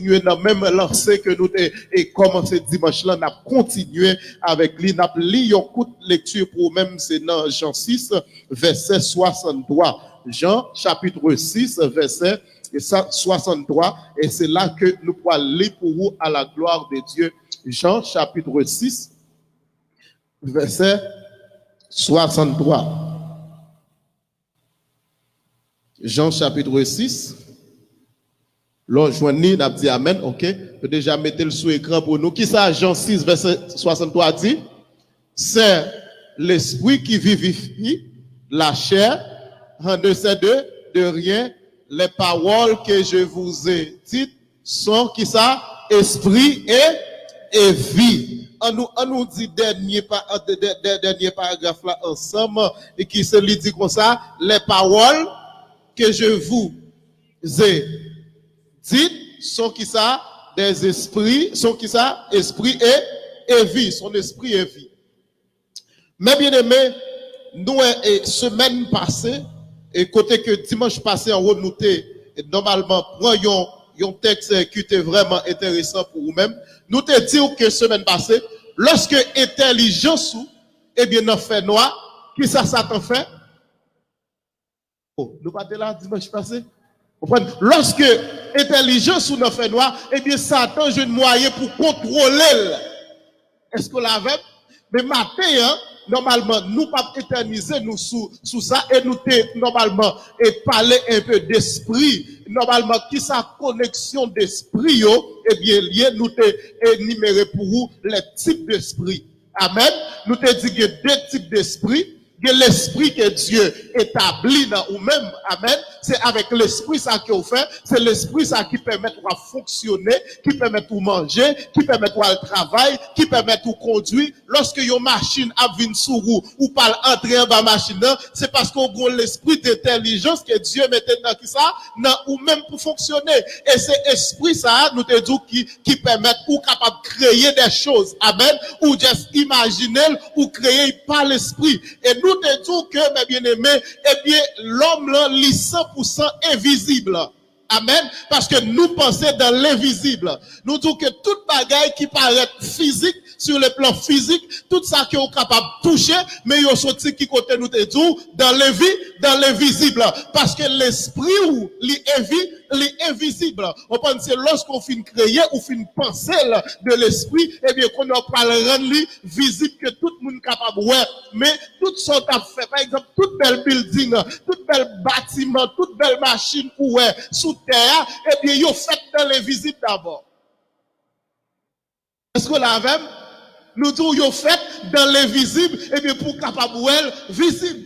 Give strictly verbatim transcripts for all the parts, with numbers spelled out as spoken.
kontinye nan menm lanse ke nou te e kòmanse dimanch lan, n ap kontinye avèk li. N ap li yon kout lekti pou ou menm, se nan Jan sis, vèsè swasanntwa. Jan, chapit sis, vèsè swasanntwa, e se la ke nou pral li pou ou à la gloire de Dieu. Jan, chapit sis, vèsè swasanntwa. Jan chapit sis, lè w jwenn li, n ap di amèn, oke? Yo deja mete l sou ekran pou nou. Kisa Jan sis, vèsè swasanntwa di? C'est l'esprit qui vivifie la chair, rendez-vous de, de rien, les paroles que je vous ai dites sont kisa? Esprit et, et vie. An nou, an nou di dènye pa, an dè-, dè-, dè-, dènye paragraf la ansanm, e ki se li di konsa, les paroles que je vous ai dites sont kisa? Des esprits, sont kisa? Esprit et, et vie, son esprit et vie. Men byeneme, nou wè, e, semèn pase, e kote ke dimanch pase an wo, nou te, e, nòmalman pran yon, yon tèks, e, ki te vrèman enteresan pou ou menm. Nou te di w ke semèn pase, lòske entèlijans ou, ebyen, nan fènwa, kisa Satan fè? Oh, nou pa te la dimanch pase? Konprann? Lòske entèlijans ou nan fènwa, ebyen, Satan jwenn mwayen pou kontwole l. Èske w la avè m? Men maten an, nòmalman, nou p ap etènize nou sou, sou sa, e nou te nòmalman e pale enpe despri. Nòmalman, kisa koneksyon despri yo, ebyen, l ye, nou te enimere pou ou les types d'esprit. Amèn. Nou te di gen de tip despri. Gen lespri ke Dye etabli nan ou menm. Amèn. Se avèk lespri sa ke w fè. Se lespri sa ki pèmèt w ap fonksyone, ki pèmèt ou manje, ki pèmèt w al travay, ki pèmèt ou kondwi. Lòske yon machin ap vin sou ou, ou pa al antre anba machin nan, se paske w gen yon lespri dentèlijans ke Dye mete nan kisa? Nan ou menm pou fonksyone. E se espri sa a, nou te di w ki, ki pèmèt ou kapab kreye de choz. Amèn. Ou just imajine l, ou kreye l pa lespri. E nou te di w ke, mes bien-aimés, ebyen, lòm lan, li san pou san envizib. Amèn. Paske nou panse dans l'invisible. Nou di w ke tout bagay ki parèt fizik, sur le plan physique, tout sa ke w kapab touche, men yo soti ki kote nou te di w, dans l'invi-, dans l'invisible. Paske lespri w, li envi-, li envizib. Ou konprann, se lòske w fin kreye, ou fin panse l de lespri, ebyen, kounye a w pral rann li vizib ke tout moun kapab wè. Men tout sa w t ap fè, pa egzanp, tout bèl bilding, tout bèl batiman, tout bèl machin ou wè sou tè a, ebyen, yo fèt dans l'invisible d'abord. Èske w la avè m? Nou di w yo fèt dans l'invisible, ebyen, pou w kapab wè l vizib.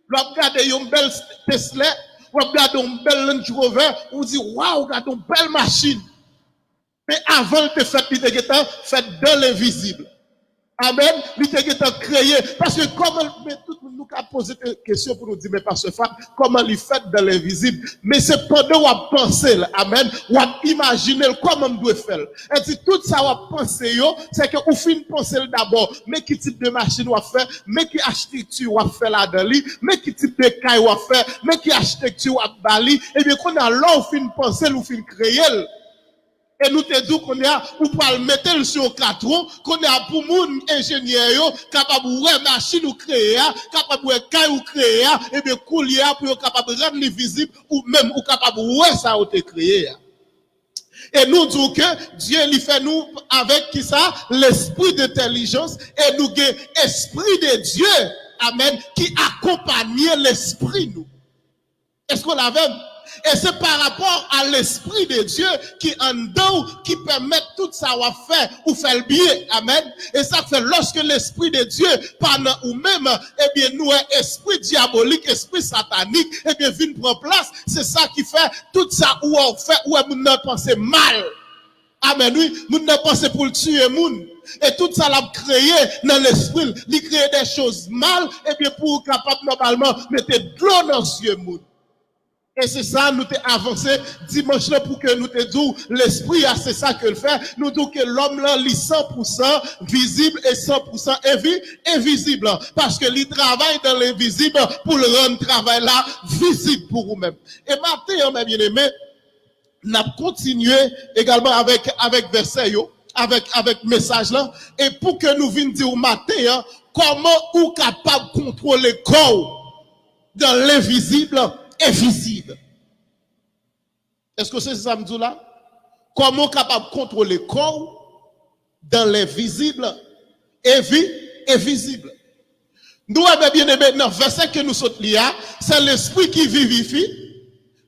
Lè w ap gade yon bèl Tesla, w ap gade yon bèl Range Rover, ou di, waw, gade yon bèl machin. Men avan l te fèt, li te gentan fèt dans l'invisible. Amèn. Li te gentan kreye. Paske kòman, men tout moun nou ka poze ke-, kesyon pou nou di, men pastè Fab, kòman li fèt dans l'invisible? Men se pandan w ap panse l, amèn, w ap imajine l kòman m dwe fè l. E di tout sa w ap panse yo, se ke ou fin panse l dabò. Men ki tip de machin w ap fè, men ki achitekti w ap fè ladan li, men ki tip de kay w ap fè, men ki achitekti w ap ba li. Ebyen, kounye a, lè w fin panse l, ou fin kreye l. E nou te di w kounye a, ou pral mete l sou yon katwon, kounye a pou moun enjenyè yo kapab wè machin ou kreye a, kapab wè kay ou kreye a, ebyen kounye a pou yo kapab rann li vizib, ou menm ou kapab wè sa ou te kreye a. E nou di w ke Dye li fè nou avèk kisa? Lespri dentèlijans, e nou gen espri de Dye, amèn, ki akonpanye lespri nou. Èske w la avè m? E se pa rapò a lespri de Dye ki anndan w ki pèmèt tout sa w ap fè, ou fè l byen. Amèn. E sa k fè, lòske lespri de Dye pa nan ou menm, ebyen, nou wè espri dyabolik, espri satanik, ebyen, vin pran plas. Se sa ki fè, tout sa ou wè w fè, ou wè moun nan panse mal. Amèn, wi. Moun nan panse pou l tiye moun. E tout sa l ap kreye nan lespri l, li kreye de choz mal, ebyen, pou w kapab nòmalman mete dlo nan zye moun. E se sa nou te avanse dimanch lan pou ke nou te di w, lespri a, se sa ke l fè. Nou di w ke lòm lan, li san pou san vizib e san pou san envi-, envizib. Paske li travay dans l'invisible pou l rann travay la vizib pou ou menm. E maten an, mes bien-aimés, n ap kontinye egalman avèk, avèk vèsè yo, avèk, avèk mesaj lan, e pou ke nou vin di w maten an, kòman ou kapab kontwole kò w dans l'invisible et visible. Èske w sezi sa m di w la? Kòman w kapab kontwole kò w dans l'invisible et vi-, et visible? Nou wè, mes bien-aimés, nan vèsè ke nou sot li a, c'est l'esprit qui vivifie,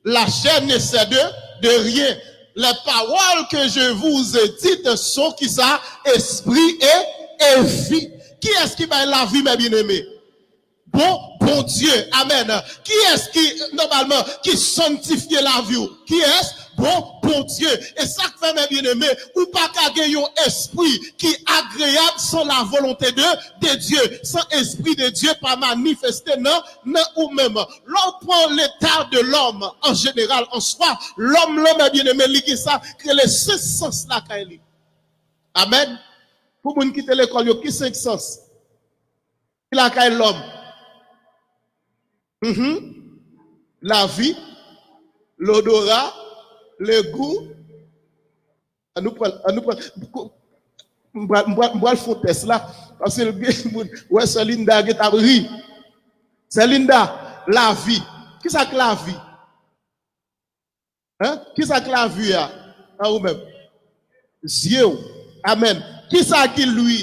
la chair ne sert de, de rien. Les paroles que je vous ai dites sont kisa? Esprit et, et vie. Kiyès ki bay lavi, mes bien-aimés? Bon, Bondye. Amèn. Kiyès ki, nòmalman, ki sanntifye lavi w? Kiyès? Bon, Bondye. E sa k fè, mes bien-aimés, ou pa ka gen yon espri ki agreyab san la volonté de, de Dieu, san Esprit de Dieu pa manifeste nan, nan ou menm. Lè w pran l'état de l'homme en général, en soi, lòm lan, mes bien-aimés, li gen sa k rele senk sans lakay li. Amèn. Pou moun ki te lekòl yo, ki senk sans ki lakay lòm? Mhm. La vue, l'odorat, le goût. An nou pran, an nou pran. M pral, m pral, m pral fè yon tès la. Paske l gen moun, wè, sè Linda gen t ap ri. Sè Linda, lavi. Kisa k lavi? Hein? Kisa k lavi a? An ou menm? Zye w. Amèn. Kisa ki lwi?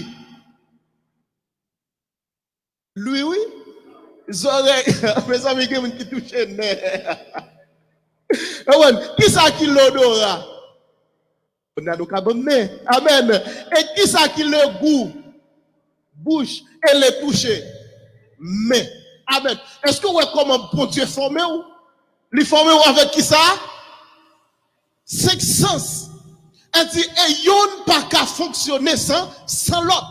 Lwi, wi. Zòrèy. Mezanmi, gen moun ki touche nè. Konprann? Kisa ki lodora? Konnya nou ka ban m nen. Amèn. E kisa ki le gou? Bouch. E le touche? Men. Amèn. Èske w wè kòman Bondye fòme w? Li fòme w avèk kisa? Senk sans. Èl di, e youn pa ka fonksyone san, san lòt.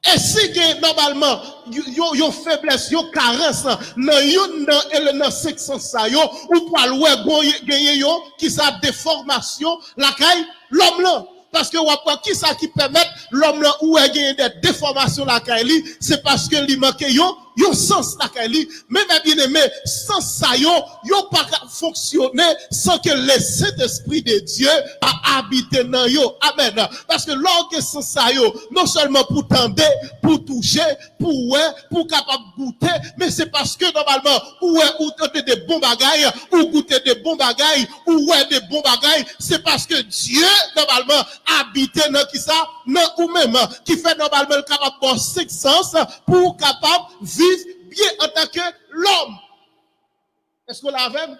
E si gen nòmalman yon, yon, yon feblès, yon karans nan youn nan, nan senk sans sa yo, ou pral wè gon-, genyen yon, kisa, defòmasyon lakay lòm lan. Paske w ap wè kisa ki pèmèt lòm lan ou wè genyen de defòmasyon lakay li, se paske li manke yon, yon sans lakay li. Men, mes bien-aimés, sans sa yo, yo pa ka fonksyone san ke le Sentespri de Dye pa abite nan yo. Amèn. Paske lè w gen sans sa yo, non sèlman pou tande, pou touche, pou wè, pou kapab goute, men se paske nòmalman ou wè, ou tande de bon bagay, ou goute de bon bagay, ou wè de bon bagay, se paske Dye nòmalman abite nan kisa? Nan ou menm, ki fè nòmalman l kapab ba w senk sans pou w kapab viv byen antanke lòm. Èske w la avè m?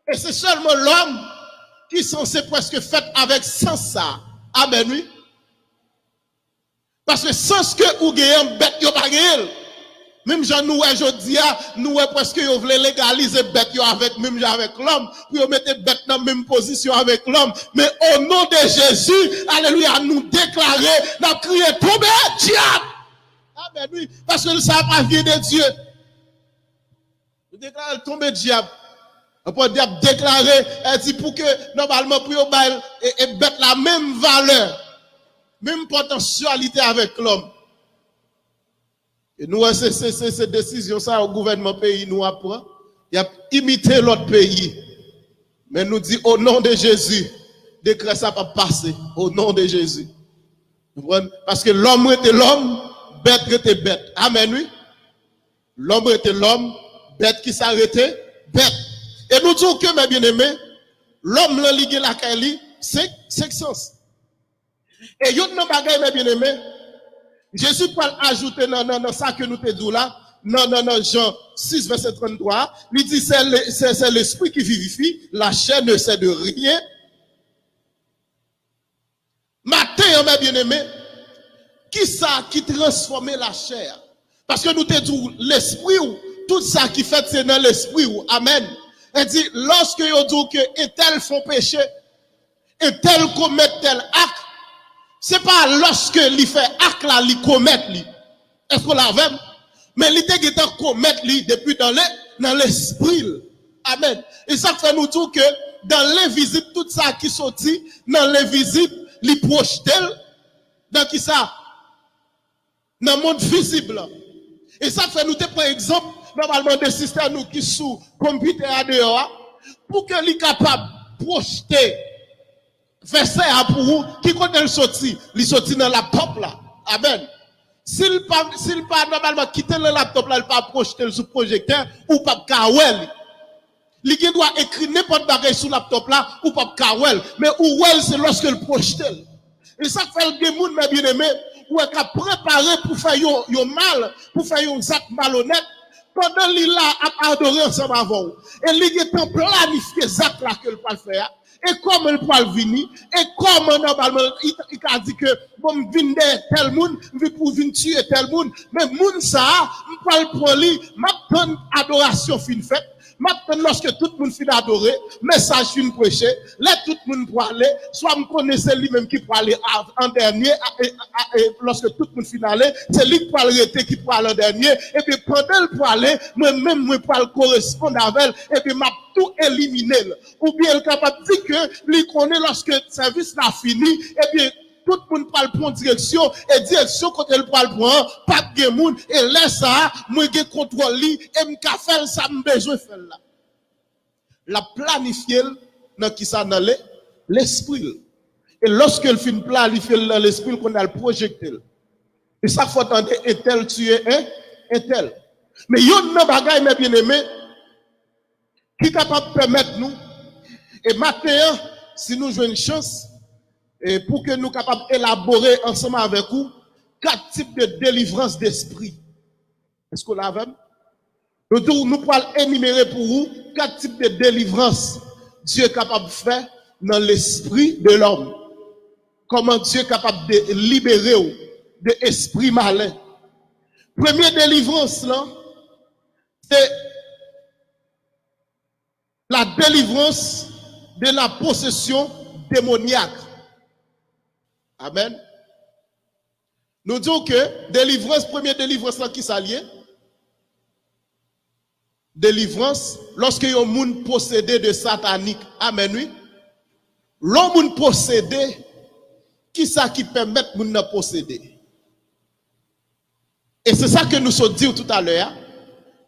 E se sèlman lòm ki sanse prèske fèt avèk sans sa. Amèn, wi. Paske sans ke ou genyen an, bèt yo pa genyen l. Menm jan nou wè jodi a, nou wè prèske yo vle legalize bèt yo avèk, menm jan avèk lòm, pou yo mete bèt nan menm pozisyon avèk lòm. Men, o non de Jezi, alelouya, nou deklare, n ap kriye, tonbe, dyab! Amèn, wi. Paske sa pa vyen de Dye. Yo deklare l tonbe dyab. Apot Dyab deklare, e di pou ke, nòmalman, pou yo bay e, e bèt la menm valè, menm potansyalite avèk lòm. E nou wè se, se, se, se desizyon sa yo gouvènman peyi nou ap pran. Y ap imite lòt peyi. Men nou di, o non de Jezi, dekrè sa p ap pase. O non de Jezi. Konprann? Paske lòm rete lòm, bèt rete bèt. Amèn, wi. Lòm rete lòm, bèt ki sa rete bèt. E nou di w ke, mes bien-aimés, lòm lan li gen lakay li senk, senk sans. E youn nan bagay, mes bien-aimés, Jezi pral ajoute nan, nan, nan sa ke nou te di w la, nan, nan, nan Jan sis, vèsè tranntwa, li di, c'est le, c'est, c'est l'esprit qui vivifie, la chair ne sert de rien. Maten an, mes bien-aimés, kisa ki transfòme lachè a? Paske nou te di w, lespri w, tout sa ki fèt se nan lespri w. Amèn. E di, lòske yo di w ke entèl fè yon peche, entèl komèt tèl ak, se pa lòske li fè ak la, li komèt li. Èske w la avè m? Men li te gentan komèt li depi nan le, nan lespri l. Amèn. E sa k fè nou di w ke dans l'invisible, tout sa ki soti nan lenvizib, li pwojte l nan kisa? Nan mond vizib lan. E sa k fè nou te pran egzanp, nòmalman, de sistè nou ki sou konpitè a deyò a, pou ke li kapab pwojte vèsè a pou ou, ki kote l soti? Li soti nan laptop la. Amèn. Si l pa, si l pa nòmalman kite l nan laptop la, li pa pwojte l sou pwojektè, ou p ap ka wè li. Li gen dwa ekri nenpòt bagay sou laptop la, ou p ap ka wè l. Men ou wè l, se lòske l pwojte l. E sa k fè l gen moun, men byeneme, ou wè k ap prepare pou fè yon, yon mal, pou fè yon zak malonèt, pandan li la ap adore ansanm avè w. E li gentan planifye zak la ke l pral fè a. E kòman l pral vini? E kòman nòmalman li, li ka di ke, bon, m vin dèyè tèl moun, m vin pou vin tiye tèl moun, men moun sa a, m pral pran li, m ap tann adorasyon fin fèt, m ap tann lòske tout moun fin adore, mesaj fin preche, lè tout moun prale, swa m konnen se li menm ki prale an dènye, lòske tout moun fin ale, se li k pral rete ki prale an dènye, ebyen pandan l prale, mwen menm mwen pral koresponn avè l, ebyen m ap tou elimine l. Oubyen l kapab di ke li konnen lòske sèvis la fini, ebyen, tout moun pral pran direksyon, e direksyon kote l pral pran an, p ap gen moun, e lè sa a, mwen gen kontwòl li, e m ka fè l sa m bezwen fè l la. L ap planifye l nan kisa? Nan le, lespri l. E lòske l fin planifye l nan lespri l, kounye a l pwojekte l. E sa fè w tande entèl tiye en, entèl. Men yonn nan bagay, men byeneme, ki kapab pèmèt nou, e maten an, si nou jwenn chans, e pou ke nou kapab elabore ansanm avèk ou kat tip de delivrans despri. Èske w la avè m? Nou di w, nou pral enimere pou ou kat tip de delivrans Dye kapab fè nan lespri de lòm. Kòman Dye kapab de, libere w de espri malen. Premye delivrans lan, se la délivrance de la possession démoniaque. Amèn. Nou di w ke delivrans, premye delivrans lan, ki sa l ye? Delivrans, lòske yon moun posede de satanik. Amèn, wi. Lè yon moun posede, ki sa ki pèmèt moun nan posede? E se sa ke nou sot di w toutalè a.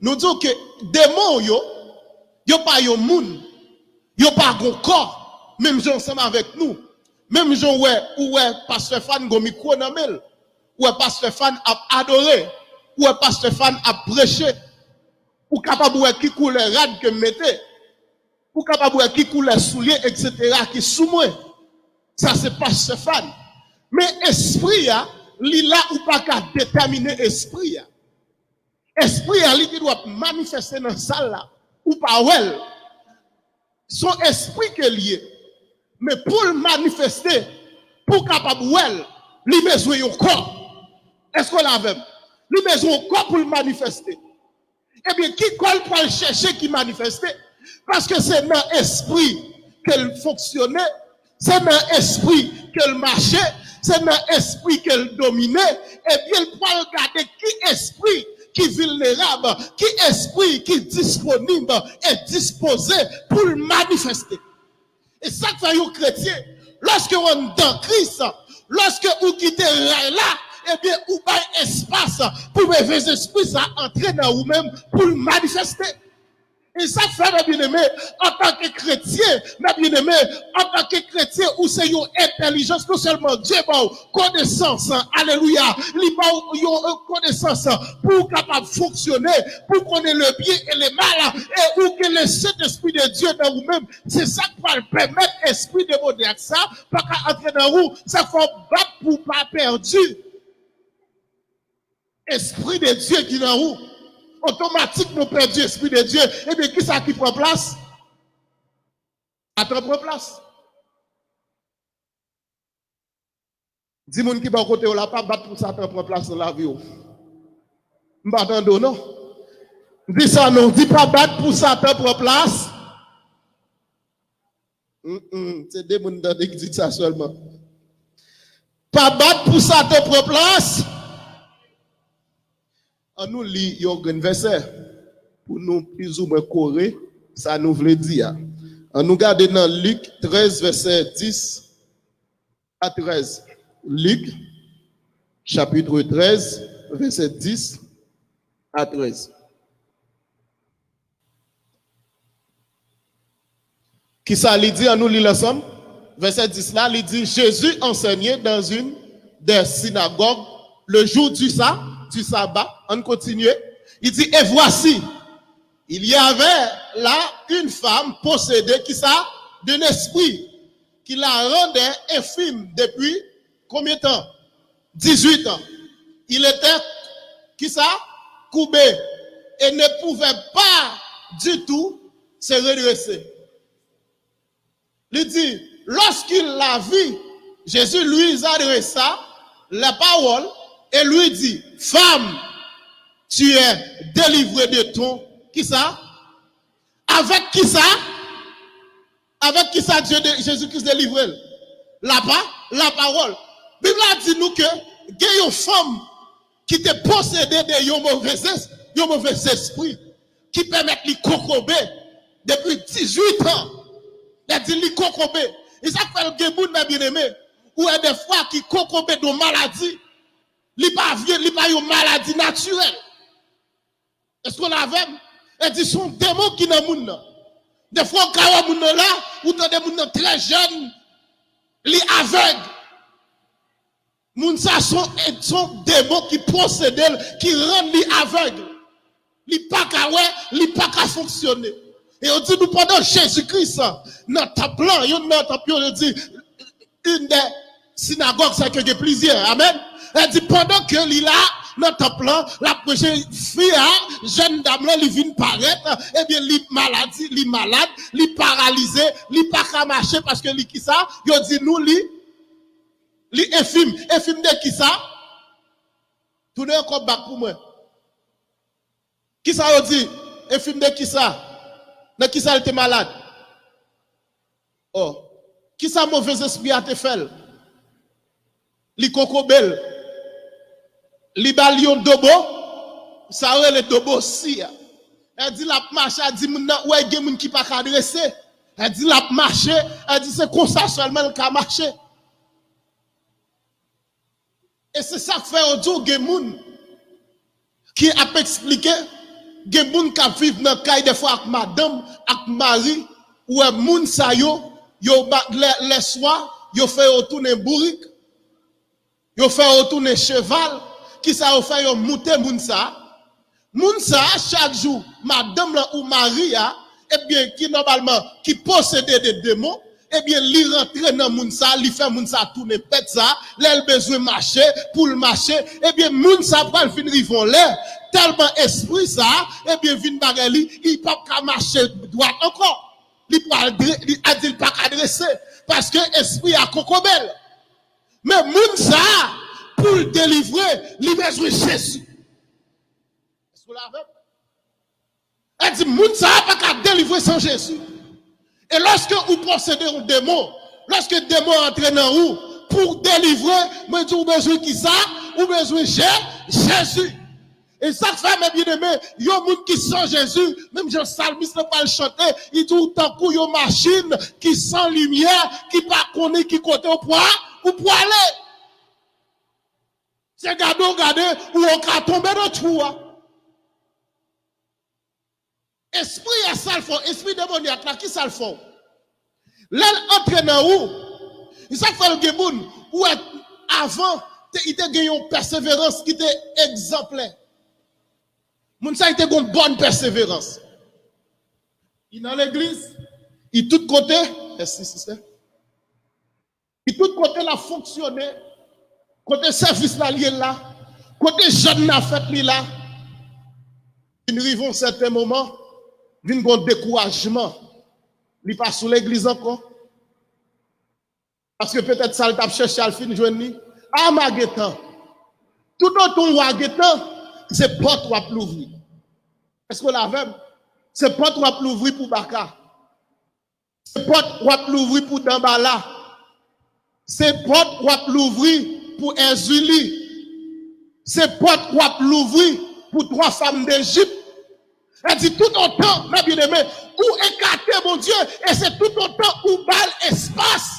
Nou di w ke demon yo, yo pa yon moun, yo pa gon kò, menm jan ansanm avèk nou. Menm jan w wè, ou wè pastè Fan gon mikwo nan men l, ou wè pastè Fan ap adore, ou wè pastè Fan ap preche, ou kapab wè ki koulè rad ke m mete. Ou kapab wè ki koulè soulye, etsetera, ki sou mwen. Sa se pastè Fan. Men espri a, li la, ou pa ka detèmine espri a. Espri a, li gen dwa ap manifeste nan sal la. Ou pa wè l. Se yon espri ke l ye. Men pou l manifeste, pou w kapab wè l, li bezwen yon kò. Èske w la avè m? Li bezwen yon kò pou l manifeste. Ebyen, ki kò l pral chèche ki manifeste? Paske se nan espri ke l fonksyone, se nan espri ke l mache, se nan espri ke l domine. Ebyen, l pral gade ki espri ki vilnerab, ki espri ki disponib e dispoze pou l manifeste. E sa k fè yon kretyen, lòske w anndan Kris, lòske ou kite ray la, ebyen, ou bay espas pou move zespri sa antre nan ou menm pou l manifeste. E sa k fè, mè byeneme, antanke kretyen, mè byeneme, antanke kretyen, ou se yon entèlijans, non sèlman Dye ba w konesans, alelouya, li ba w yon, euh, konesans pou w kapab fonksyone, pou w konnen le byen e le mal, e ou gen le Sentespri de Dye nan ou menm, se sa k pral pèmèt espri demonyak sa pa ka antre nan ou. Sa fè w bat pou w pa pèdi espri de Dye ki nan ou. Otomatik nou pèdi espri de Dye. Ebyen, kisa ki pran plas? Satan pran plas. Di moun ki bò kote w la, pa bat pou Satan pran plas nan lavi w. M pa tande w non. Di sa non, di pa bat pou Satan pran plas. Mm, mm, se de moun m tande ki di sa sèlman. Pa bat pou Satan pran plas. An nou li yon grenn vèsè pou nou plizoumwen kore sa nou vle di a. An nou gade nan Lik trèz, vèsè dis a trèz. Lik, chapit trèz, vèsè dis a trèz. Kisa li di? Ann nou li l ansanm. Vèsè dis la, li di, Jésus enseignait dans une des synagogues le jour du sa-, du sabbat. Ann kontinye. Li di, et voici, il y avait là une femme possédée, kisa? D'un esprit qui la rendait infirme depuis combien de temps? Dix-huit ans. Il était, kisa? Courbé et ne pouvait pas du tout se redresser. Li di, lorsqu'il la vit, Jésus lui adressa la parole et lui dit, femme, tu es délivrée de ton, kisa? Avèk kisa? Avèk kisa Dye de, Jezi Kris delivre l? La pa, la pawòl. Bib la di nou ke gen yon fanm ki te posede de yon move, yon move espri ki pèmèt li kokobe depi dizuit an. Lè di li kokobe. E sa k fè l gen moun, mè byeneme, ou wè defwa ki kokobe de yon maladi. Li pa vye, li pa yon maladi natirèl. Èske w la avè m? E di, se yon demon ki nan moun nan. Defwa, w ka wè moun nan la, ou tande moun nan trè jèn, li avèg. Moun sa se yon, se yon demon ki posede l, ki rann li avèg. Li pa ka wè, li pa ka fonksyone. E yo di nou pandan Jezi Kris nan tanp lan, youn nan tanp yo, yo di, une des synagogues, sa ke gen plizyè. Amèn. E di pandan ke li la nan tanp lan, l ap preche, fi a, jèn dam lan, li vin parèt, ebyen, li maladi, li malad, li paralize, li pa ka mache paske li kisa? Yo di nou li, li enfim. Enfim de kisa? Tounen ankò bak pou mwen. Kisa yo di? Enfim de kisa? Nan kisa l te malad? Oh. Kisa move espri a te fè l? Li kokobe l. Li ba l yon dobo. Sa yo rele dobo si a. E di l ap mache, e di moun nan, wè gen moun ki pa ka drese. E di l ap mache, e di se konsa sèlman l ka mache. E se sa k fè yo di w gen moun ki ap eksplike, gen moun k ap viv nan kay defwa ak madanm, ak mari, ou wè moun sa yo, yo ba, lè, lè swa, yo fè yo tounen bourik, yo fè yo tounen cheval, kisa yo fè? Yo moute moun sa, moun sa a, chak jou, madanm lan ou mari a, ebyen, ki nòmalman, ki posede de demon, ebyen, li rantre nan moun sa, li fè moun sa tounen bèt sa, lè l bezwen mache, pou l mache, ebyen, moun sa pral fin rive yon lè, tèlman espri sa, ebyen, vin bagay li, li p ap ka mache dwat ankò. Li pral dre-, li, a di l pa ka drese, paske espri a kokobe l. Men moun sa, pou l delivre, li bezwen Jezi. Èske w la avè m? E di, moun sa a pa ka delivre san Jezi. E lòske ou posede yon demon, lòske demon an antre nan ou, pou w delivre, mwen di ou bezwen kisa? Ou bezwen Je-, Jezi. E sa k fè, mè byeneme, yon moun ki san Jezi, menm jan salmis lan pral chante, li di ou tankou yon machin ki san limyè, ki pa konnen ki kote ou pwa-, ou pwale. Se gade w gade, ou ka tonbe nan twou a. Espri a sa l fè w, espri demonyak la, kisa l fè w? Lè l antre nan ou, e sa k fè l gen moun, ou wè avan, te, li te gen yon pèseverans ki te egzanplè. Moun sa, li te gen yon bòn pèseverans. Li nan legliz, li tout kote, mèsi, sistè. Li tout kote l ap fonksyone, kote sèvis la l ye la, kote jèn nan fèt li la. Vin rive yon sèten moman, vin gon dekourajman. Li pa sou legliz ankò. Paske petèt sa l t ap chèche al fin jwenn li. A, m a gen tan. Toutotan w a gen tan, se pòt w ap louvri. Èske w la avè m? Se pòt w ap louvri pou baka. Se pòt w ap louvri pou Danbala. Se pòt w ap louvri pou Èzili. Se pòt w ap louvri pou twa fanm Dejip. Sa di toutotan, mè byeneme, ou ekate Bondye, e se toutotan ou ba l espas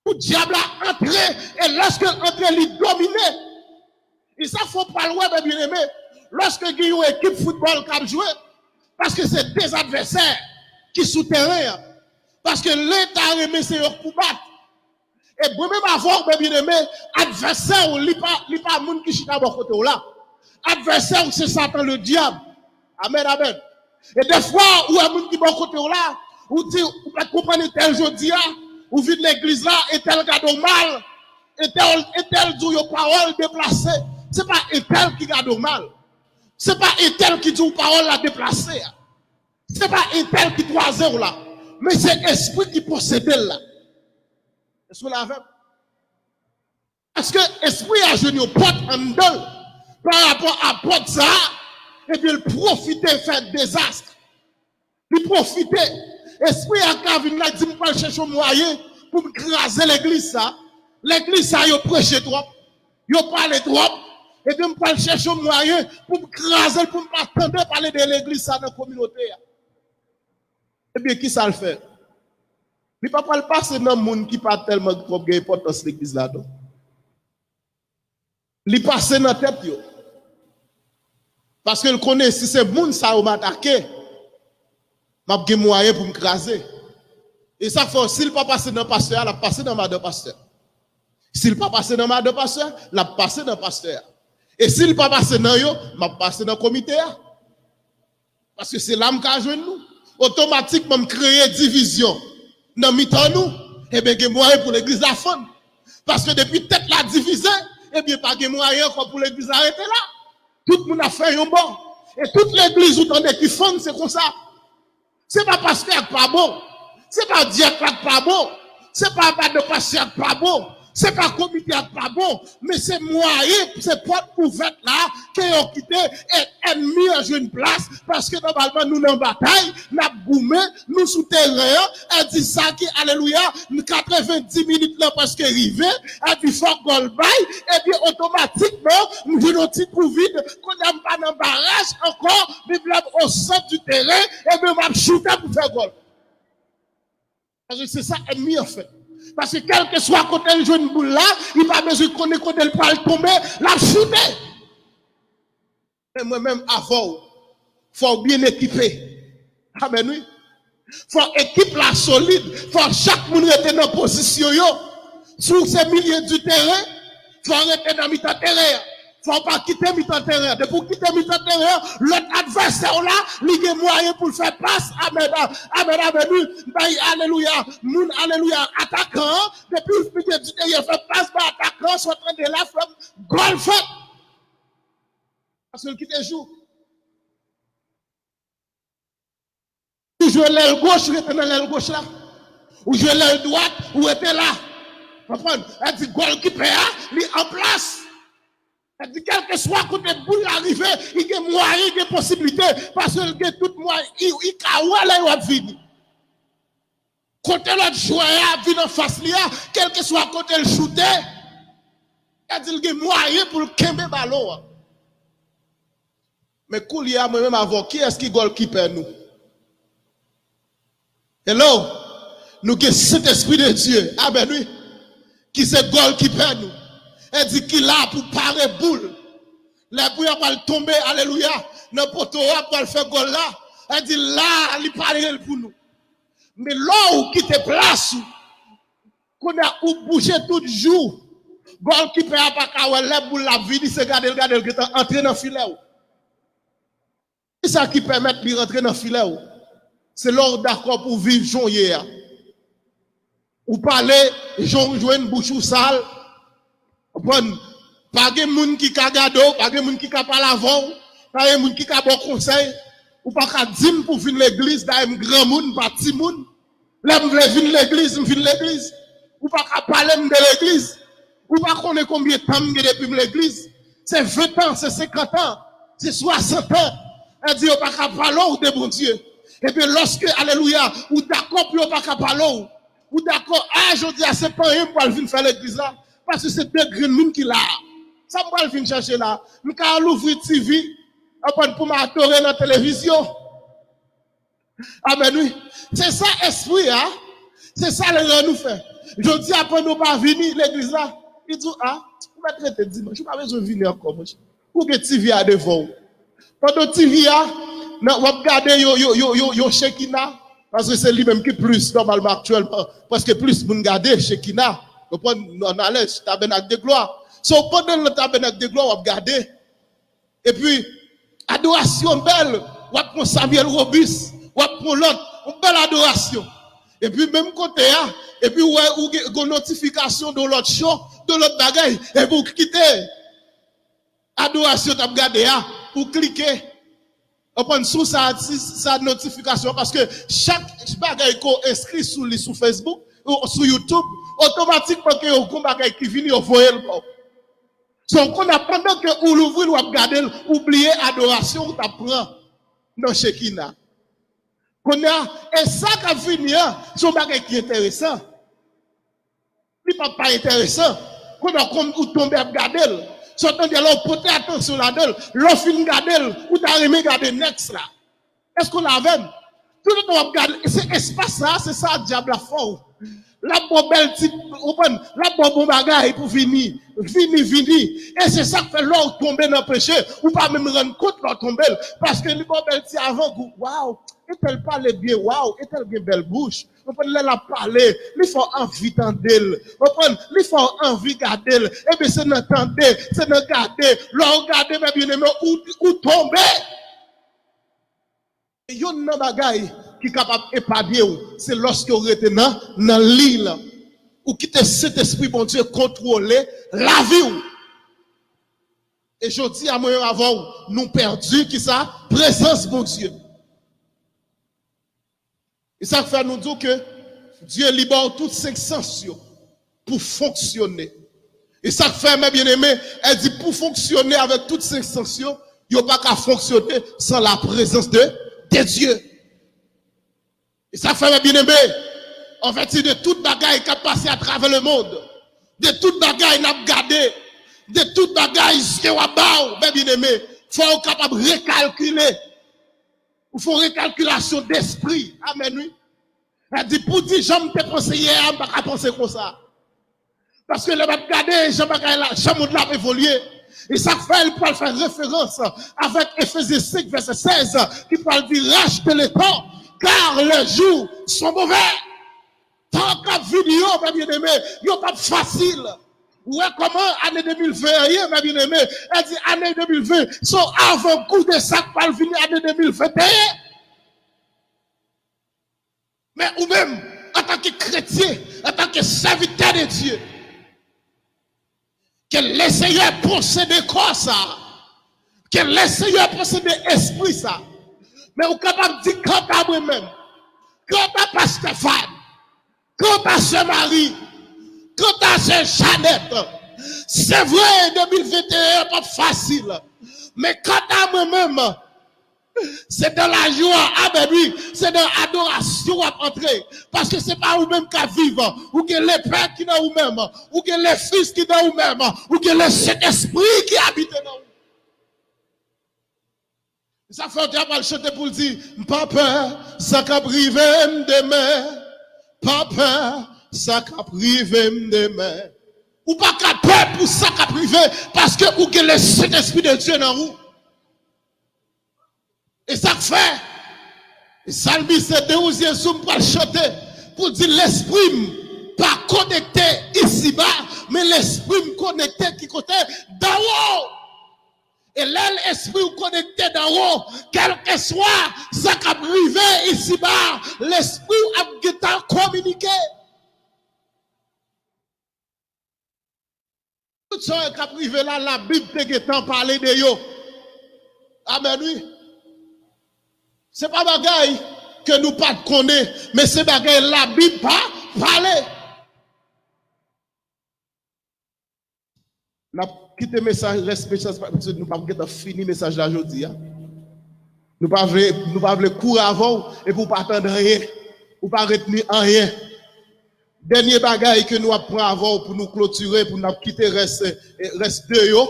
pou dyab la antre, e lòske l antre, li domine. E sa fò pral wè, mè byeneme, lòske gen yon ekip foutbòl k ap jwe, paske se de advèsè ki sou teren an. Paske Leta renmen se yo k pou bat. E mwen menm avè w, byen eme, advèsè w, li pa, li pa moun ki chita bò kote w la. Advèsè w, se Satan Ledyab. Amèn, amèn. E defwa, ou wè moun ki bò kote w la, ou di, ou pa t konprann entèl jodi a, ou vin legliz la, entèl gade w mal, entèl, entèl di w yon pawòl deplase. Se pa entèl ki gade w mal. Se pa entèl ki di w pawòl la deplase a. Se pa entèl ki kwaze w la. Men se espri ki posede l la. Èske w la avè m? Paske espri a jwenn yon pòt anndan l. Pa rapò a pòt sa a, ebyen, l pwofite fè dezas. Li pwofite. Espri a ka vin la, di, "M pral chèche yon mwayen pou m kraze legliz sa a. Legliz sa a, yo preche twòp. Yo pale twòp. Ebyen, m pral chèche yon mwayen pou m kraze l, pou m pa tande pale de legliz sa a nan kominote a." Ebyen, ki sa l fè? Li pa pral pase nan moun ki pa tèlman twòp gen enpòtans legliz la, non. Li pase nan tèt yo. Paske l konnen si se moun sa yo m atake, m ap gen mwayen pou m kraze. E sa fè, si l pa pase nan pastè a, l ap pase nan madan pastè. Si l pa pase nan madan pastè, l ap pase nan pastè a. E si l pa pase nan yo, m ap pase nan komite a. Paske se la m ka jwenn nou. Otomatikman, m kreye divizyon nan mitan nou. Ebyen, gen mwayen pou legliz la fann. Paske depi tèt la divize, ebyen, pa gen mwayen ankò pou legliz la rete la. Tout moun ap fè yon bò. E tout legliz ou tande ki fann, se konsa. Se pa pastè a k pa bon. Se pa dyèk la k pa bon. Se pa madan pastè a k pa bon. Se pa komite a k pa bon. Men se mwayen, se pòt ouvèt la ke yo kite, e ènmi an jwenn plas, paske nòmalman nou nan batay, n ap goumen, nou sou teren an, e di sa ki, alelouya, katrevendis minit lan prèske rive, e di fòk gòl bay, ebyen otomatikman, m jwenn yon ti twou vid, kounye a m pa nan baraj ankò, men lè m o sant di teren, ebyen m ap choute pou fè gòl. Paske se sa ènmi an fè. Paske kèlkeswa kote l jwenn boul la, li pa bezwen konnen kote l pral tonbe, l ap choute. Men mwen menm avè w, fò w byen ekipe. Amèn, wi. Fò ekip la solid. Fò chak moun rete nan pozisyon yo. Si w se milye di teren, fò w rete nan mitan teren an. Fò w pa kite mitan teren an. Depi w kite mitan teren an, lòt advèsè w la, li gen mwayen pou l fè pas. Amèn, amèn, amèn, wi. Bay, alelouya. Moun, alelouya. Atakan an, depi w milye di teren an, fè pas bay atakan an, sa w tande la, frè m, gòl fèt. Paske l kite jou. Ou jwe lèl goch, rete nan lèl goch la. Ou jwe lèl dwat, ou rete la. Konprann? Sa di gòlkipè a, li an plas. Sa di kèlkeswa kote boul la rive, li gen mwayen, gen posiblite, paske l gen tout mwayen, li, li ka wè lè yo ap vini. Kote lòt jwè a ap vin anfas li a, kèlkeswa kote l choute, sa di l gen mwayen pou l kenbe balon an. Men koulye a, mwen menm avè w, kiyès ki gòlkipè nou? Hello? Nou gen Sentespri de Dye. Amèn, wi. Ki se gòlkipè nou. E di ki la pou pare boul. Lè boul la pral tonbe, alelouya, nan poto a, pral fè gòl la. E di la, li pare l pou nou. Men lè w kite plas ou, kounye a ou bouje tout jou. Gòlkipè a pa ka wè lè boul la ap vini, se gade l, gade l gentan antre nan filè w. Kisa ki pèmèt li rantre nan filè w? Se lè w dakò pou w viv jan w ye a. Ou pale, jan w jwenn, bouch ou sal. Konprann? Pa gen moun ki ka gade w, pa gen moun ki ka pale avè w, pa gen moun ki ka ba w konsèy. Ou pa ka di m pou w vin legliz, dayè m granmoun, m pa timoun. Lè m vle vin legliz, m vin legliz. Ou pa ka pale m de legliz. Ou pa konnen konbyen tan m gen depi m legliz. Se ven an, se senkant an, se swasant an. Sa di yo pa ka pale w de Bondye. Ebyen, lòske, alelouya, ou dakò pou yo pa ka pale w, ou dakò, a, jodi a, se panyen m pral vin fè legliz la, paske se de grenn moun ki la a. Sa m pral vin chèche la? M ka al ouvri T V, konprann, pou m adore nan televizyon. Amèn, wi. Se sa espri a, se sa l rann ou fè. Jodi a, pandan w pa vini legliz la, li di w, a, ou mèt rete dimanch, ou pa bezwen vini ankò, monchè. Ou gen T V a devan w. Pandan T V a, nan, w ap gade yon, yon, yon, yon, yon Shekina, Paske se li menm ki plis nòmalman aktyèlman. Paske plis moun gade Shekina. Konprann? Nou nan lè Tabènak de Glwa. So, pandan l nan Tabènak de Glwa, w ap gade. Epi, adorasyon bèl, w ap pran Samuel Robis, w ap pran lòt, yon bèl adorasyon. Epi, menm kote a, epi, w wè, ou gen yon notifikasyon de lòt cho, de lòt bagay, epi w kite adorasyon w t ap gade a, ou klike. Konprann? Sou sa, sa notifikasyon, paske chak bagay ke w enskri sou li sou Facebook, ou sou YouTube, otomatikman ke yo gon bagay ki vini, yo voye l ba w. So, w konnen, pandan ke ou louvri l, w ap gade l, ou bliye adorasyon ou t ap pran nan Shekina. Kounye a, e sa k ap vini an, se yon bagay ki enteresan. Li p ap pa enteresan. Kounye a, kòm ou tonbe ap gade l, sa w tande la, ou pote atansyon ladan l. Lè w fin gade l, ou ta renmen gade next la. Èske w la avè m? Toutotan w ap gade, se espas sa, se sa dyab la fè w. L ap ba w bèl tit, ou konprann? L ap ba w bon bagay pou vini, vini, vini. E se sa k fè lè w tonbe nan peche, ou pa menm rann kont lè w tonbe l. Paske li ba w bèl ti avangou. Waw, entèl pale byen, waw, entèl gen bèl bouch. Ou konprann? Lè l ap pale, li fè w anvi tande l. Ou konprann? Li fè w anvi gade l. Ebyen, se nan tande, se nan gade. Lè w gade, mè byeneme, ou, ou tonbe. E yonn nan bagay ki kapab epanye w, se lòske w rete nan, nan liy lan. Ou kite Sentespri Bondye kontwole lavi w. E jodi a, mwen menm avè w, nou pèdi kisa? Prezans Bondye. E sa k fè nou di w ke Dye li ba w tout senk sans yo pou fonksyone. E sa k fè, mè byeneme, el di pou fonksyone avèk tout senk sans yo, yo pa ka fonksyone san la prezans de, de Dye. E sa k fè, mè byeneme, an vèti de tout bagay k ap pase atravè lemonn, de tout bagay n ap gade, de tout bagay zye w ap ba w, mè byeneme, fò w kapab rekalkile. Ou fè yon rekalkilasyon despri. Amèn, wi. Sa di, pou di jan m te panse yè a, m pa ka panse konsa. Paske lè m ap gade jan bagay la, jan mond la ap evolye, e sa k fè l pral fè referans avèk Efezyen senk vèsè sèz, ki pral di, rachetez le temps, car les jours sont mauvais. Tan k ap vini yo, mè byeneme, yo p ap fasil. Ou wè kòman ane de mil ven an ye, mè byeneme? El di ane de mil ven, se yon avangou de sa k pral vini ane de mil venteyen. Men ou menm, antanke kretyen, antanke sèvitè de Dye, ke Lesenyè posede kò sa, ke Lesenyè posede espri sa. Men ou kapab di, kanta mwen menm, kanta pastè Fab, kanta sè Mari, kanta sè Janèt, se vre, de mil venteyen an p ap fasil, men kanta mwen menm, se dans la joie, amèn, wi. Se nan adorasyon w ap antre. Paske se pa ou menm k ap viv. Ou gen Lepè ki nan ou menm. Ou gen Lefis ki nan ou menm. Ou gen Lesentespri ki abite nan ou. Sa fè w te ap al chante pou l di, m pa pè sa k ap rive m demen. Pa pè sa k ap rive m demen. Ou pa ka pè pou sa k ap rive, paske ou gen Lesentespri de Dye nan ou. E sa k fè, salmis se de onzye jou m pral chante pou di, lespri m pa konekte isiba, men lespri m konekte ki kote? Danwo. E lè lespri w konekte danwo, kèlkeswa sa k ap rive isiba, lespri w ap gentan kominike. Tout sa k ap rive la, Labib te gentan pale de yo. Amèn, wi. Se pa bagay ke nou pa t konnen, men se bagay Labib pa pale. N ap kite mesaj, rès mesaj, paske nou p ap gentan fini mesaj la jodi a. Nou pa vle, nou pa vle kouri avè w, epi w pa tande anyen, ou pa retni anyen. Dènye bagay ke nou ap pran avè w pou nou klotire, pou n ap kite rès, eh, rès de yo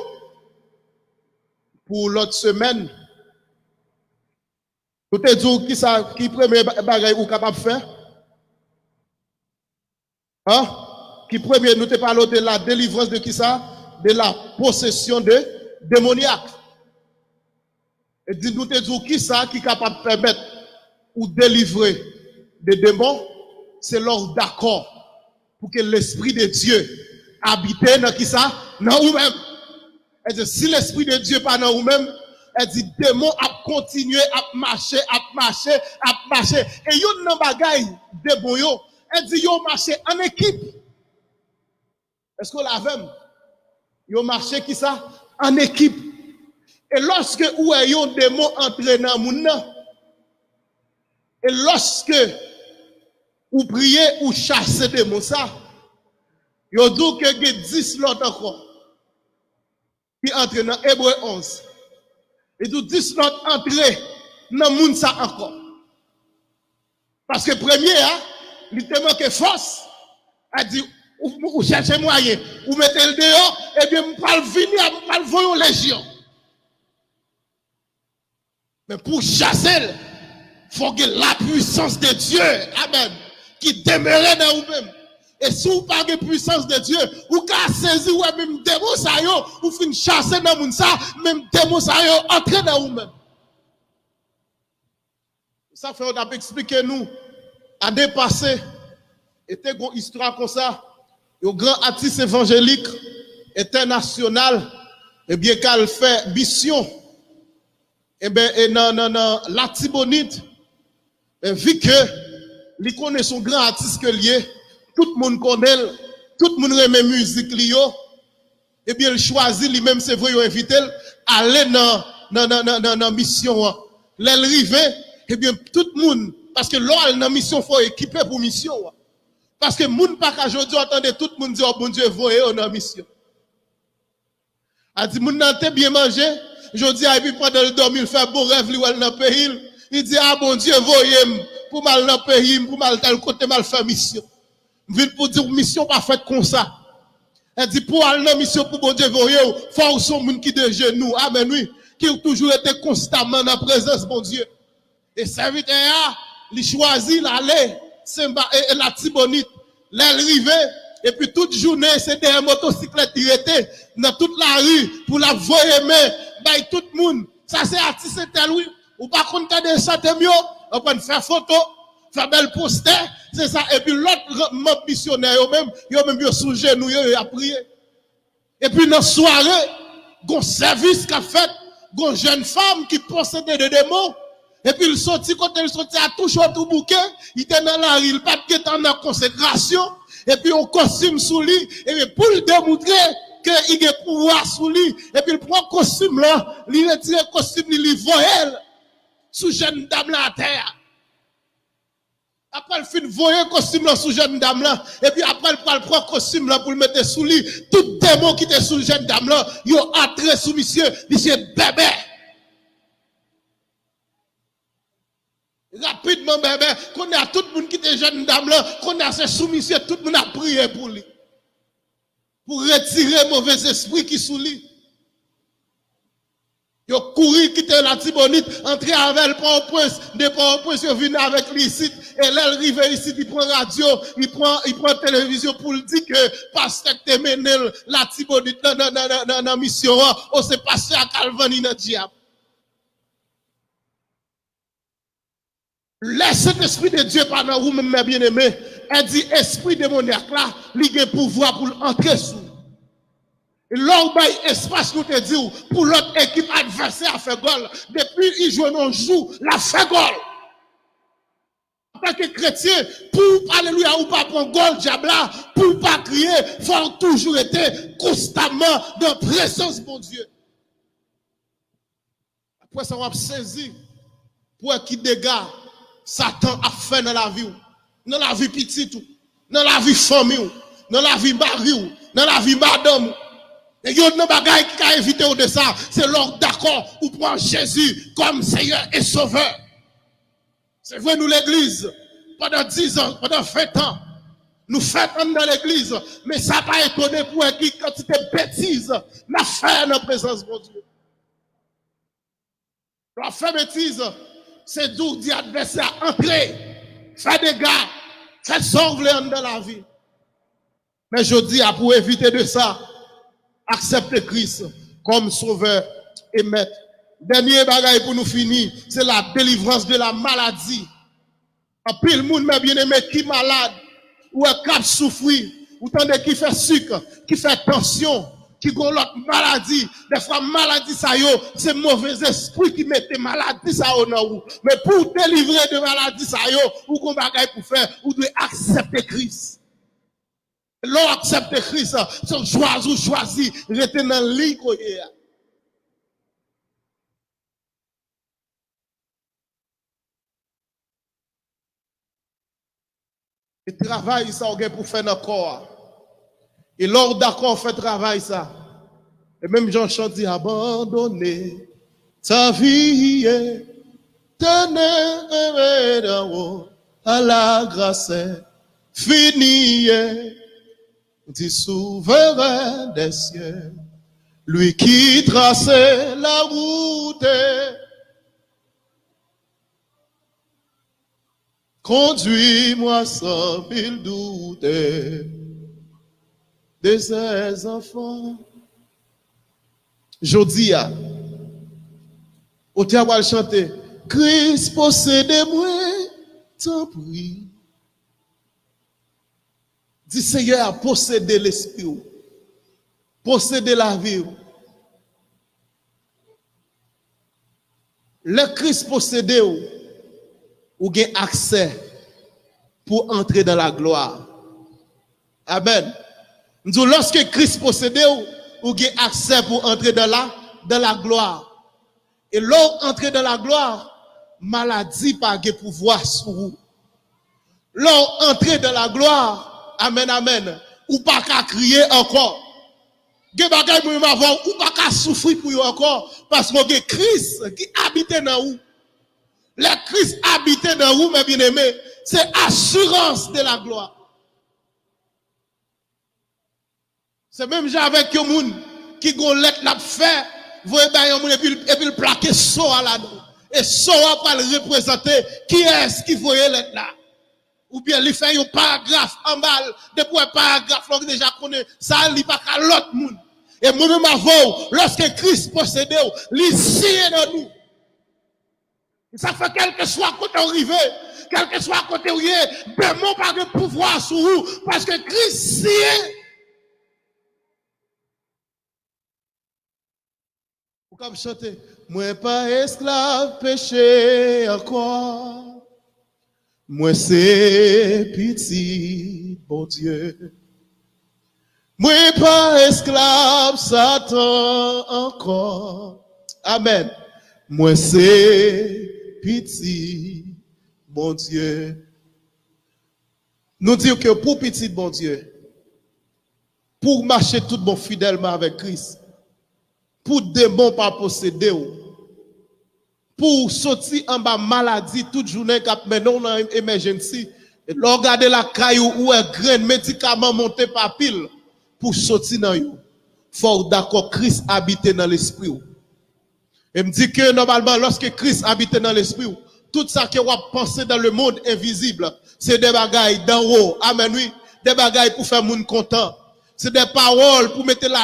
pou lòt semèn. Nou te di w kisa, ki premye ba-, bagay ou kapab fè? An? Ki premye, nou te pale w de la délivrance de kisa? De la possession de démoniaque. E di, nou te di w kisa ki kapab pèmèt ou delivre de demon, se lè w dakò pou ke Lespri de Dye abite nan kisa? Nan ou menm. Èske si Lespri de Dye pa nan ou menm, èske demon ap kontinye, ap mache, ap mache, ap mache. E youn nan bagay demon yo, èske yo mache an ekip. Èske w la avè m? Yo mache kisa? An ekip. E lòske ou wè yon demon antre nan moun nan, e lòske ou priye, ou chase demon sa, yo di w ke gen dis lòt ankò ki antre nan Ebre onz. Li di w dis lòt antre nan moun sa ankò. Paske premye a, li te manke fòs. A di, ou, ou chèche mwayen, ou mete l deyò, ebyen, m pral vini, m pral voye yon lejyon. Men pou w chase l, fò gen lapwisans de Dye, amèn, ki demere nan ou menm. E si w pa gen pwisans de Dye, ou ka sezi wè menm demon sa yo, ou fin chase nan moun sa, menm demon sa yo antre nan ou menm. Sa fè yo t ap eksplike nou, ane pase, e te gon istwa konsa, yon gran atis evanjelik entènasyonal, ebyen, k al fè misyon, enben, e nan, nan, nan Latibonit, men vi ke li konnen se yon gran atis ke l ye, tout moun konnen l, tout moun renmen mizik li yo, ebyen, l chwazi li menm, se vre, yo envite l ale nan, nan, nan, nan, nan, nan misyon an. Lè l rive, ebyen, tout moun, paske lè w al nan misyon, fò w ekipe pou misyon an. Paske moun pa ka jodi a tande tout moun di, "Ò, Bondye voye yo nan misyon." A di, moun nan te byen manje, jodi a, epi pandan l dòmi, l fè bon rèv, li wè l nan peyi l. Li di, "A, Bondye voye m pou m al nan peyi m, pou m al tèl kote, m al fè misyon." M vin pou di w, misyon pa fèt konsa. Sa di, pou w al nan misyon pou Bondye voye w, fò w se yon moun ki de jenou. Amèn, wi. Ki toujou rete konstaman nan prezans Bondye. E sèvitè a, li chwazi l ale Senba, e, e Latibonit. Lè l rive, epi tout jounen, se dèyè motosiklèt li rete, nan tout lari, pou l ap voye men, bay tout moun. Sa se atis entèl, wi. Ou pa konn tande chante m yo, anprann fè foto, fè bèl postè, se sa. Epi lòt manm misyonè yo menm, yo menm yo sou jenou yo, y ap priye. Epi nan sware, gon sèvis k ap fèt, gon jèn fanm ki posede de demon, epi l soti kote l soti a tou cho tou bouke, li te nan lari, li pa t gentan nan konsekrasyon, epi yon kostim sou li, epi pou l demoutre ke li gen pouvwa sou li, epi l pran kostim lan, li retire kostim li, li voye l sou jèn dam lan atè a. Apre l fin voye kostim lan sou jèn dam lan, epi apre l pral pran kostim lan pou l mete sou li, tout demon ki te sou jèn dam lan, yo antre sou misye, misye bèbè. Rapidman bèbè, kounye a tout moun ki te jèn dam lan, kounye a se sou misye, tout moun ap priye pou li. Pou retire movèzespri ki sou li. Yo kouri kite Latibonit, antre avè l Pòtoprens. De Pòtoprens, yo vin avèk li isit. E lè l rive isit, li pran radyo, li pran, li pran televizyon pou l di ke pastè k te mennen l Latibonit nan, nan, nan, nan, nan, nan misyon an, o se pastè a k al vann li nan dyab. Lè Sentespri de Dye pa nan ou menm, mè byeneme, e di espri demonyak la, li gen pouvwa pou l antre sou ou. E lè w bay espas, nou te di w, pou lòt ekip advèsè a fè gòl, depi li jwenn yon jou, l ap fè gòl. Antanke kretyen, pou w, alelouya, ou pa pran gòl dyab la, pou w pa kriye, fò w toujou rete konstamman nan prezans Bondye. Apre sa, w ap sezi pou wè ki dega Satan ap fè nan lavi w, nan lavi pitit ou, nan lavi fanmi w, nan lavi mari w, nan lavi madanm ou. E youn nan bagay ki ka evite w de sa, se lè w dakò ou pran Jezi kòm Seyè e Sovè. Se vre, nou legliz, pandan diz an, pandan ven tan, nou fèt anndan legliz, men sa pa etone pou wè ki kantite betiz n ap fè nan prezans Bondye. Lè w ap fè betiz, se di w di advèsè a antre, fè dega, fè sa w vle anndan lavi. Men jodi a, pou w evite de sa, aksepte Kris kòm Sovè e Mèt. Dènye bagay pou nou fini, se la délivrance de la maladie. Anpil moun, mè byeneme, ki malad, ou wè k ap soufri, ou tande ki fè sik, ki fè tansyon, ki gon lòt maladi. Dèfwa maladi sa yo, se move espri ki mete maladi sa yo nan ou. Men pou w delivre de maladi sa yo, ou gon bagay pou fè, ou dwe aksepte Kris. Lè w aksepte Kris, se yon chwazi ou chwazi rete nan liy ke w ye a. E travay sa w gen pou fè nan kò a. E lè w dakò fè travay sa, e menm jan chan di, abandonner ta vie éternelle en haut à la grâce infinie du souverain des cieux, lui qui trace la route. Conduis-moi sans mille doutes de ses enfants. Jodi a, otè a pral chante, Kris posede mwen, tanpri. Di Senyè a posede lespri w, posede lavi w. Lè Kris posede w, ou gen aksè pou antre dans la gloire. Amèn. M di w, lòske Kris posede w, ou gen aksè pou antre dans la, dans la gloire. E lè w antre dans la gloire, maladi pa gen pouvwa sou ou. Lè w antre dans la gloire, amèn, amèn, ou pa ka kriye ankò. Gen bagay mwen menm avè w, ou pa ka soufri pou yo ankò, paske w gen Kris ki abite nan ou. Lè Kris abite nan ou, mè byeneme, se asirans de la gloire. Se menm jan avèk yon moun ki gon lèt l ap fè, voye bay yon moun epi, epi l plake so a ladan. E so a pral reprezante kiyès ki voye lèt la. Oubyen li fè yon paragraf anba l, depi w wè paragraf la, ou deja konnen sa li pa ka lòt moun. E mwen menm avè w, lòske Kris posede w, li siyen nan nou. Sa fè kèlkeswa kote w rive, kèlkeswa kote w ye, demon pa gen pouvwa sou ou, paske Kris siyen. Ou kab chante, mwen pa esklav peche ankò. Mwen se pitit Bondye. Mwen pa esklav Satan ankò. Amèn. Mwen se pitit Bondye. Nou di ke pou pitit Bondye, pou w mache tout bon fidèlman avèk Kris, pou demon pa posede w, pou w soti anba maladi tout jounen k ap mennen w nan emergency. E lè w gade lakay ou, ou wè grenn medikaman monte pa pil pou w soti nan yo. Fò w dakò Kris abite nan lespri w. E m di ke nòmalman, lòske Kris abite nan lespri w, tout sa ke w ap panse dans le monde invisible, se de bagay d'en haut. Amèn, wi. De bagay pou fè moun kontan. Se de pawòl pou mete la